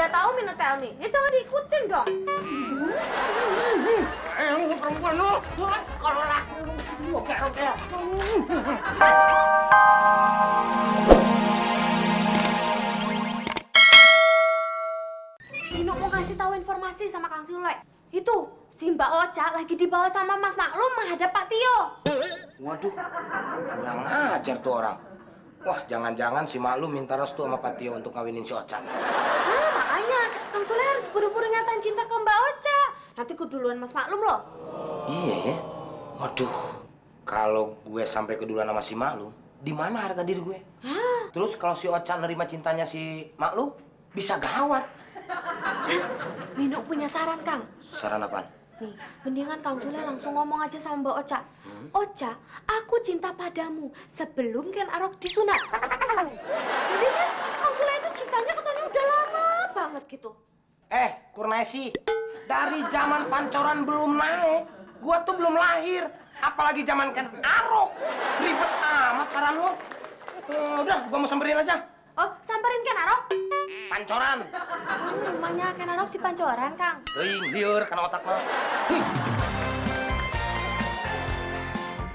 udah tahu Mino tell me, ya jangan diikutin dong. Perempuan lu. Kalau laku lu kayak. Mino mau kasih tahu informasi sama Kang Sule. Itu si Mbak Ocha lagi dibawa sama Mas Maklum menghadap Pak Tio. Waduh, kurang ajar tuh orang. Wah, jangan-jangan si Maklum minta restu sama Pak Tio untuk ngawinin si Ocha. Nah, makanya Kang Sule harus buru-buru nyatain cinta ke Mbak Ocha. Nanti keduluan Mas Maklum loh. Iya ya. Waduh, kalau gue sampai keduluan sama si Maklum, di mana harga diri gue? Hah? Terus kalau si Ocha nerima cintanya si Maklum, bisa gawat. Mino punya saran, Kang. Saran apaan? Nih, mendingan Kang Sule langsung ngomong aja sama Mbak Ocha. Ocha, aku cinta padamu sebelum Ken Arok disunat. Jadi kan Kang Sule itu cintanya katanya udah lama banget gitu. Kurnesi, dari zaman pancoran belum naik, gua tuh belum lahir. Apalagi zaman Ken Arok. Ribet amat saran lo. Udah, gua mau samperin aja. Oh, samperin Ken Arok? Pancoran. Rumahnya Ken Arok si Pancoran, Kang. Liur, karena otak mah.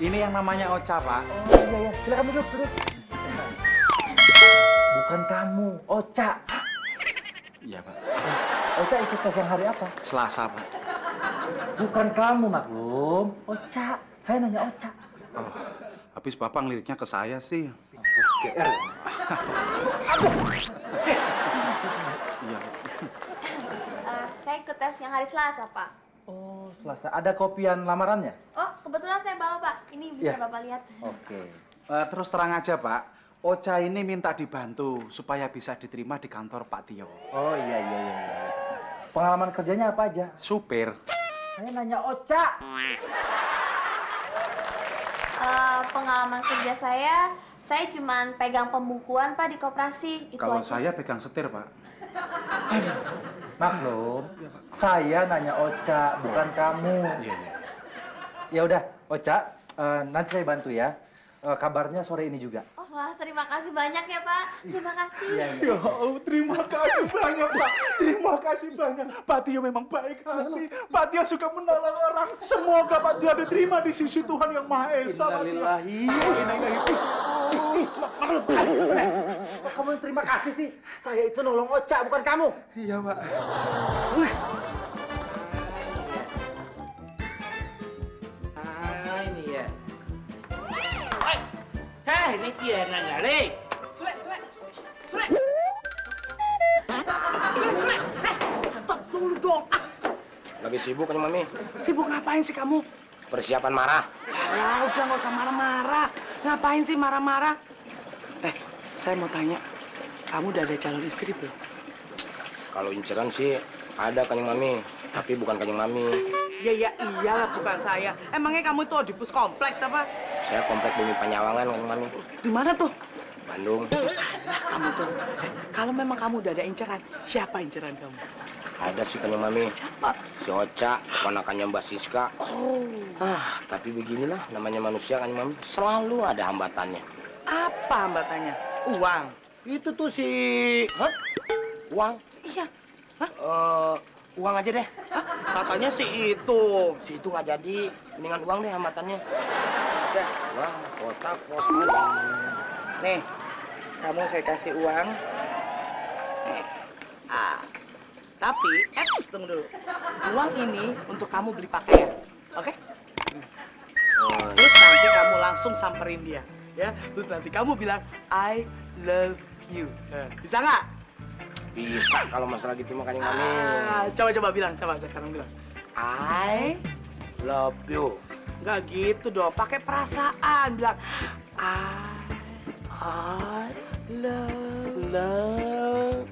Ini yang namanya Ocha, Pak. Oh iya, silakan duduk. Bukan kamu, Ocha. Iya, Pak. Ocha ikut tes yang hari apa? Selasa, Pak. Bukan kamu, Maklum. Ocha. Saya nanya Ocha. Oh, habis Bapak ngeliriknya ke saya sih. GR. Iya. Saya ikut tes yang hari Selasa, Pak. Oh, Selasa. Ada kopian lamarannya? Oh, kebetulan saya bawa, Pak. Ini bisa Iya. Bapak lihat. Oke. Terus terang aja, Pak. Ocha ini minta dibantu supaya bisa diterima di kantor Pak Tio. Oh, iya. Pengalaman kerjanya apa aja? Supir. Saya nanya Ocha. Pengalaman kerja saya cuman pegang pembukuan, Pak, di koperasi. Itu Kalau aja. saya pegang setir, Pak. Maklum, saya nanya Ocha, bukan kamu. Iya. Ya udah, Ocha, nanti saya bantu ya. Kabarnya sore ini juga. Oh, wah, terima kasih banyak ya, Pak. Terima kasih. Iya. Ya, terima kasih banyak, Pak. Terima kasih banyak. Pak Tio memang baik hati. Pak Tio suka menolong orang. Semoga Pak Tio diterima di sisi Tuhan Yang Maha Esa, Pak Tio. Maklum, kok kamu yang terima kasih sih? Saya itu nolong Ocha, bukan kamu. Iya, Pak. Ini ya. Ini dia nanggalek. Sule. Stop dulu dong. Lagi sibuk kan, Mami? Sibuk ngapain sih kamu? Persiapan marah. Ya udah nggak usah marah-marah. Ngapain sih marah-marah? Saya mau tanya, kamu udah ada calon istri belum? Kalau inceran sih ada kan, Mami. Tapi bukan kan, Mami. Ya iyalah bukan saya. Emangnya kamu tuh di pus kompleks apa? Saya komplek Bumi Panyawangan kan, Mami. Di mana tuh? Bandung. Nah, kamu tuh. Kalau memang kamu udah ada inceran, siapa inceran kamu? Ada sih kan, Mami. Siapa? Si Ocha, ponakannya Mbak Siska. Oh, Tapi beginilah namanya manusia kan, Mami. Selalu ada hambatannya. apa hambatannya? Uang. Itu tuh si... Hah? Uang? Iya. Uang aja deh. Hah? Katanya sih itu. Si itu nggak jadi. Mendingan uang deh hambatannya. Udah. Wah, kotak, pos. Nih, kamu saya kasih uang. Tapi, tunggu dulu. Uang ini untuk kamu beli pakaian, oke? Terus nanti kamu langsung samperin dia, ya. Terus nanti kamu bilang, I love you. Bisa nggak? Bisa kalau masalah gitu makanya Mami. Coba bilang, coba sekarang bilang. I Love you. nggak gitu dong, pakai perasaan bilang. I love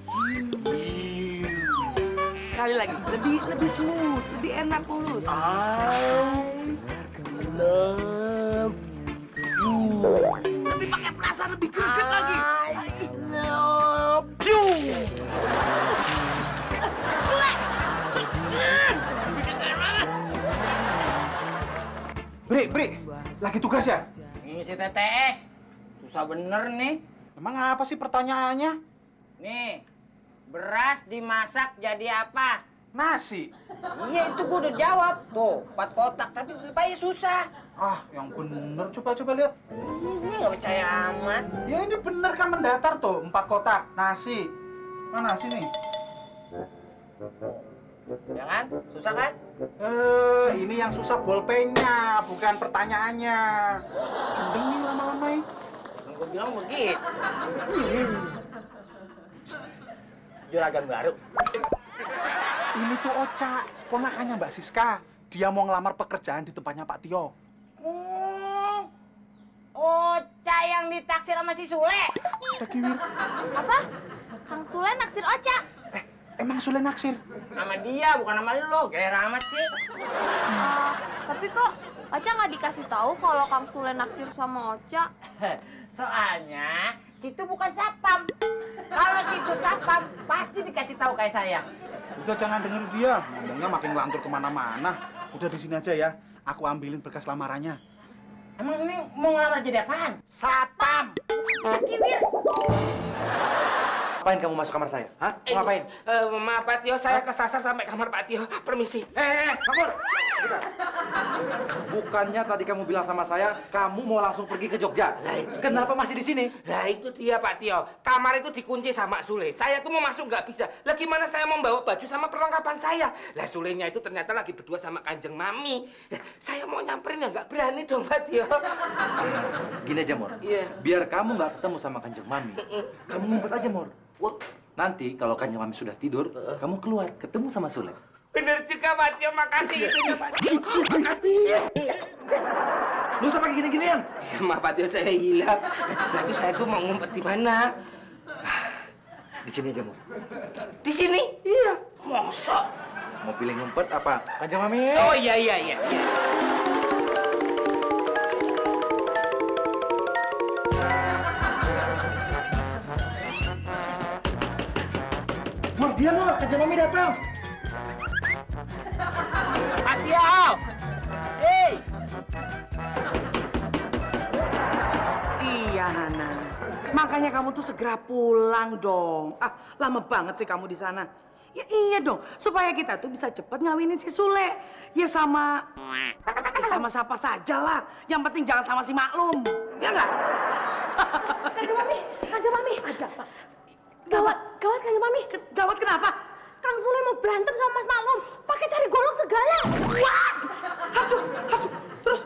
you. Sekali lagi, lebih smooth, lebih enak mulus. I love you. Lebih pakai perasaan, lebih greget lagi. I love you. Bri, lagi tugas ya? Ini si TTS. Susah bener nih. Emang apa sih pertanyaannya? Nih, Beras dimasak jadi apa? Nasi. Iya itu gua udah jawab. Tuh, 4 kotak. Tapi beli susah. Ah, yang bener. Coba lihat. Ini nggak percaya amat. Ya ini bener kan mendatar tuh, 4 kotak. Nasi. Mana nasi nih? Ya kan? Susah kan? Ini yang susah bolpennya, bukan pertanyaannya. Gendeng nih lama-lama ini. Kan gua bilang begitu. Juragan baru. Ini tuh Ocha, ponakannya Mbak Siska. Dia mau ngelamar pekerjaan di tempatnya Pak Tio. Ocha yang ditaksir sama si Sule. Ada Kiwir. Apa? Kang Sule naksir Ocha? Emang Sule naksir? Sama dia, bukan sama lo. Gaya amat sih. Tapi kok Ocha nggak dikasih tahu kalau Kang Sule naksir sama Ocha? Soalnya situ bukan sapam. Kalau situ sapam, pasti dikasih tahu kayak saya. Udah jangan denger dia, ngomongnya makin ngelantur kemana-mana. Udah di sini aja ya, aku ambilin berkas lamarannya. Emang ini mau ngelamar jadi apaan? Satpam. Kiwir. Ngapain kamu masuk kamar saya? Hah? Mau ngapain? Maaf Pak Tio, saya kesasar sampai kamar Pak Tio. Permisi. Makmur! Bentar. Bukannya tadi kamu bilang sama saya, kamu mau langsung pergi ke Jogja. Kenapa masih di sini? Lah itu dia Pak Tio. Kamar itu dikunci sama Sule. Saya tuh mau masuk nggak bisa. Lah gimana saya membawa baju sama perlengkapan saya? Lah Sulenya itu ternyata lagi berdua sama Kanjeng Mami. Lah, saya mau nyamperin ya nggak berani dong Pak Tio. Gini aja, Mor. Iya. Biar kamu nggak ketemu sama Kanjeng Mami. Kamu ngumpet aja, Mor. Wah, Nanti kalau Kanjeng Mami sudah tidur, kamu keluar ketemu sama Sule. bener juga Pak Tio. Makasih itunya Pak Tio. Makasih. Lu usah pakai gini-ginian. Ya, maaf Pak Tio, saya hilap. Nah itu saya tuh mau ngumpet di mana? Di sini aja, Mor. Di sini? Iya. Masa? Mau pilih ngumpet apa? Kanjeng Mami. Oh iya. Mor, dia Mor, Kanjeng Mami datang. Pak Tio. Hei. Iya, Hana. Makanya kamu tuh segera pulang dong. Ah, lama banget sih kamu di sana. Ya iya dong, supaya kita tuh bisa cepet ngawinin si Sule. Ya sama siapa saja lah. Yang penting jangan sama si Maklum. Ya nggak? Kanjeng Mami. Ada apa? Gawat Kanjeng Mami. Gawat kenapa? Kang Sule mau berantem sama Mas Maklum. Pakai cari golok segala. Wah! Aduh. Terus,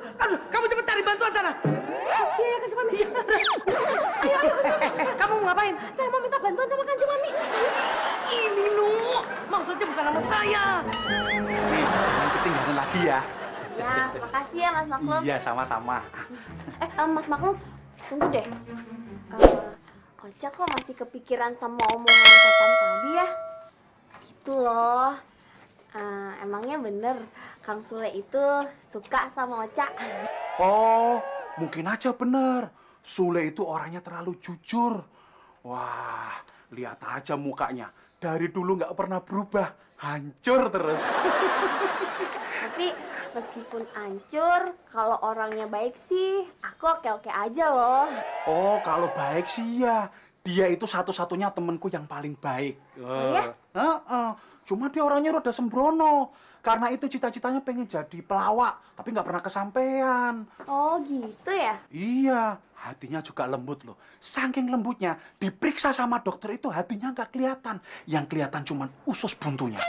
kamu cepet cari bantuan sana. Iya, Kanjeng Mami. Ayo, kamu mau ngapain? Saya mau minta bantuan sama Kanjeng Mami. Ini, Nu. Maksudnya bukan nama saya. Jangan ketinggalan lagi ya. Ya, makasih ya Mas Maklum. Iya, sama-sama. Mas Maklum, tunggu deh. Ocha kok masih kepikiran sama omongan setan tadi ya? Gitu loh. Emangnya bener Kang Sule itu suka sama Ocha? Oh, mungkin aja bener. Sule itu orangnya terlalu jujur. Wah, lihat aja mukanya. Dari dulu nggak pernah berubah. Hancur terus. Tapi meskipun hancur, kalau orangnya baik sih, aku oke-oke aja loh. Oh, kalau baik sih ya. Dia itu satu-satunya temenku yang paling baik. ya? Cuma dia orangnya rada sembrono. Karena itu cita-citanya pengen jadi pelawak, tapi nggak pernah kesampaian. Oh gitu ya? Iya, hatinya juga lembut loh. Saking lembutnya, diperiksa sama dokter itu hatinya nggak kelihatan. Yang kelihatan cuma usus buntunya.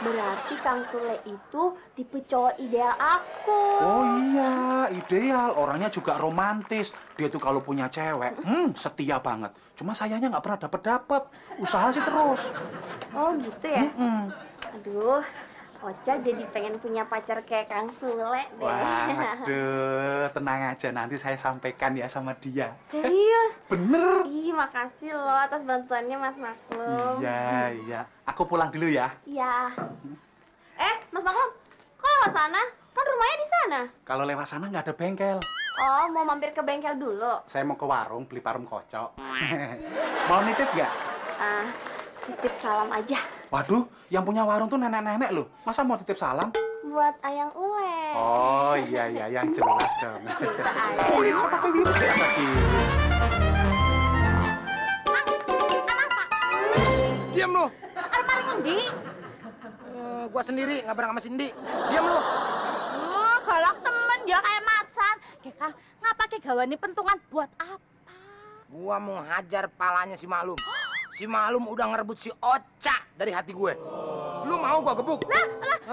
Berarti Kang Sule itu tipe cowok ideal aku. Oh iya, ideal. Orangnya juga romantis. Dia tuh kalau punya cewek, setia banget. Cuma sayangnya nggak pernah dapet. Usaha sih terus. Oh gitu ya? Mm-mm. Aduh, Ocha jadi pengen punya pacar kayak Kang Sule deh. Waduh, tenang aja. Nanti saya sampaikan ya sama dia. Serius? Bener. Ih, makasih loh atas bantuannya Mas Maklum. Iya. Aku pulang dulu ya. Iya. Mas Maklum, kok lewat sana? Kan rumahnya di sana. Kalau lewat sana nggak ada bengkel. Oh, mau mampir ke bengkel dulu? Saya mau ke warung beli parfum kocok. Mau nitip nggak? Titip salam aja. Waduh, yang punya warung tuh nenek-nenek loh. Masa mau titip salam? Buat Ayang Ule. Oh iya, yang jelas dong. Bisa aja. Oh iya, pakai wirus biasa gitu. Cindy. Gua sendiri, nggak bareng sama Cindy. Diam lu. Oh, galak temen ya kayak macan. Kek, ngapa ke gawani pentungan buat apa? Gua mau hajar palanya si Maklum. Si Maklum udah ngerebut si Oca dari hati gue. Lu mau gua gebuk? Lah,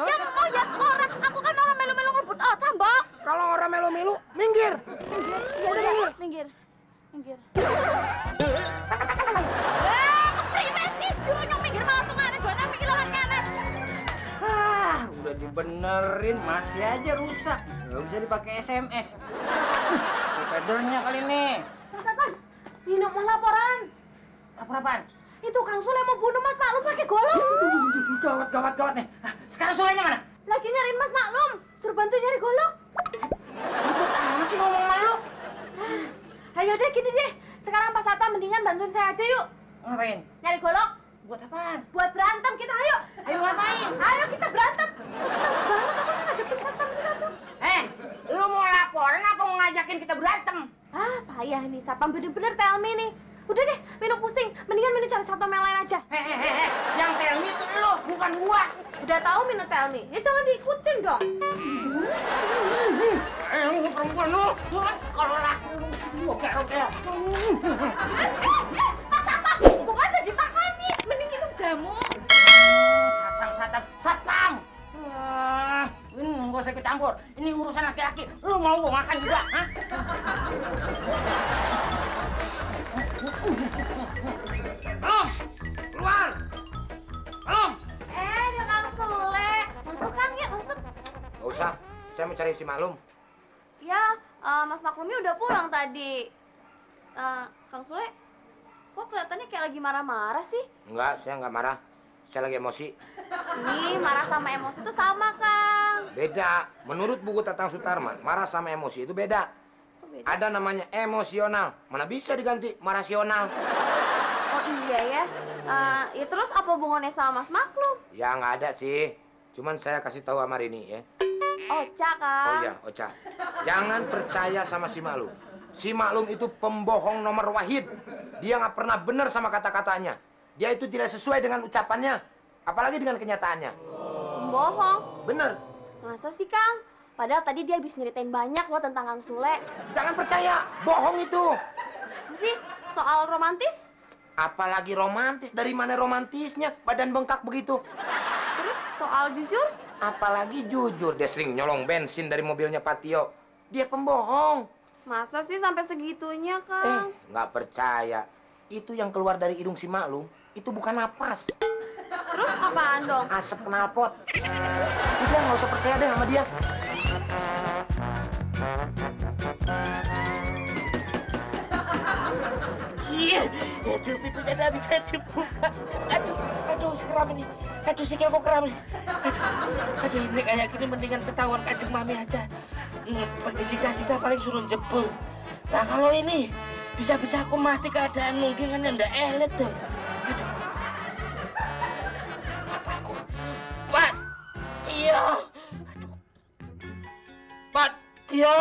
ya mau ya orang. Aku kan orang melu-melu ngerebut Oca, Mbok. Kalau orang melu-melu, minggir. Ya udah, minggir. Kepriwe sih? Dulu nyong minggir malah tungane dolan mikir lawan kene. Udah dibenerin, masih aja rusak. Nggak bisa dipakai SMS. Pedalnya kali ini. Mas Tatang, Nino mau laporan. Lapor apaan? Itu Kang Sule mau bunuh Mas Maklum pakai golok. Gawat nih. Sekarang Sulenya mana? Lagi nyariin Mas Maklum. Suruh bantu nyari golok. Amat sih ngomong malu. Ayo deh gini deh. Sekarang Pak Satpam mendingan bantuin saya aja yuk. Ngapain? Nyari golok. Buat apaan? Buat berantem kita ayo. Ayo ngapain? Ayo kita berantem. Senang banget aku ngadepin Satpam kita tuh. Lu mau laporan apa mau ngajakin kita berantem? Ah, payah nih Satpam bener-bener tell me nih. Udah deh, Mino pusing. Mendingan Mino cari Satpam yang lain aja. Yang tell me itu lu, bukan gua. Udah tahu Mino tell me. Ya jangan diikutin dong. Lu perempuan lu. Kalau laku lu oke. Mas apa? Bukan jadi makan nih. Mending minum jamu. Satpam. Ini nggak usah ikut campur. Ini urusan laki-laki. Lu mau gua makan juga, hah? Belum. Keluar. Belum. Ada Kang Sule. Masuk Kang ya, masuk. Gak usah. Saya mau cari si Maklum. Ya, Mas Maklumi udah pulang tadi. Kang Sule, kok kelihatannya kayak lagi marah-marah sih? Enggak, saya nggak marah. Saya lagi emosi. Ini marah sama emosi itu sama, Kang. Beda. Menurut buku Tatang Sutarman, marah sama emosi itu beda. Kok beda? Ada namanya emosional. Mana bisa diganti marasional. Oh iya ya. Ya terus apa hubungannya sama Mas Maklum? Ya nggak ada sih. Cuman saya kasih tahu sama Rini ya. Oca, Kang. Oh iya, Oca. Jangan percaya sama si Maklum. Si Maklum itu pembohong nomor wahid. Dia nggak pernah benar sama kata-katanya. Dia itu tidak sesuai dengan ucapannya, apalagi dengan kenyataannya. Pembohong. Bener. Masa sih, Kang? Padahal tadi dia habis nyeritain banyak loh tentang Kang Sule. Jangan percaya, bohong itu. Masa sih? Soal romantis? Apalagi romantis, dari mana romantisnya? Badan bengkak begitu. Terus soal jujur? Apalagi jujur, dia sering nyolong bensin dari mobilnya Patio. Dia pembohong. Masa sih sampai segitunya, Kang? Nggak percaya. Itu yang keluar dari hidung si Maklum, itu bukan napas. Terus apaan dong? Asap knalpot. Udah, nggak usah percaya deh sama dia. Iya, aduh pintunya nggak bisa dibuka. Aduh, sekeram ini. Aduh, sikilku keram ini. Aduh, ini kayak gini mendingan ketahuan Kanjeng Mami aja. Disiksa-siksa paling suruh jebol. Nah, kalau ini bisa-bisa aku mati keadaan mungkin kan ndak elet tuh. Aduh. Papatku. Pat. Iya. Aduh. Pat. Iya.